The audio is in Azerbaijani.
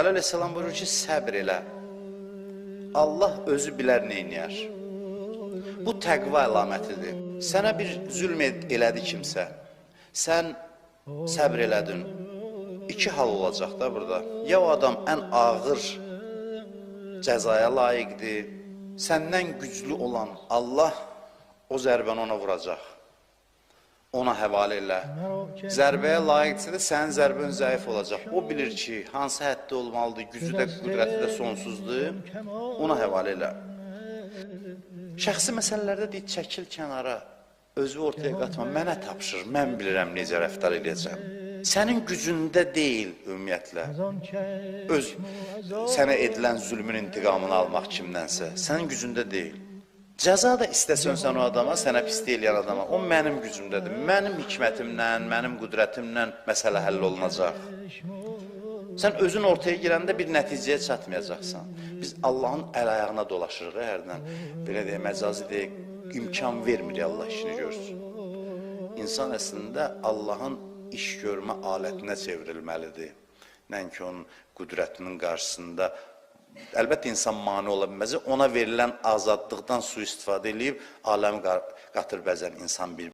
Əli əleyhissalam buyurur ki, səbr elə. Allah özü bilər neyniyər. Bu təqva əlamətidir. Sənə bir zülm elədi kimsə. Sən səbr elədin. İki hal olacaq da burada. Ya o adam ən ağır cəzaya layiqdir. Səndən güclü olan Allah o zərbəni ona vuracaq. Ona həvalə elə. Zərbəyə layiqdirsə də sənin zərbən zəif olacaq. O bilir ki, hansı həddə olmalıdır, gücü də, qüdrəti də sonsuzdur. Ona həvalə elə. Şəxsi məsələlərdə deyir, çəkil kənara, özü ortaya qatma, mənə tapşır, mən bilirəm necə rəftar edəcəm. Sənin gücündə deyil ümumiyyətlə. Öz sənə edilən zülmün intiqamını almaq kimdənsə, sənin gücündə deyil. Cəza da istəsən sən o adama, sənə pislik eləyən adama, o mənim gücümdədir. Mənim hikmətimlə, mənim qüdrətimlə məsələ həll olunacaq. Sən özün ortaya girəndə bir nəticəyə çatmayacaqsan. Biz Allahın əl-ayağına dolaşırıq hərdən. Belə deyək, məcazi deyək, imkan vermir Allah işini görsün. İnsan əslində Allahın iş görmə alətinə çevrilməlidir. Nəinki onun qüdrətinin qarşısında. Əlbəttə insan mane ola bilməz. Ona verilən azadlıqdan sui-istifadə eləyib aləmi qatır bəzən insan bir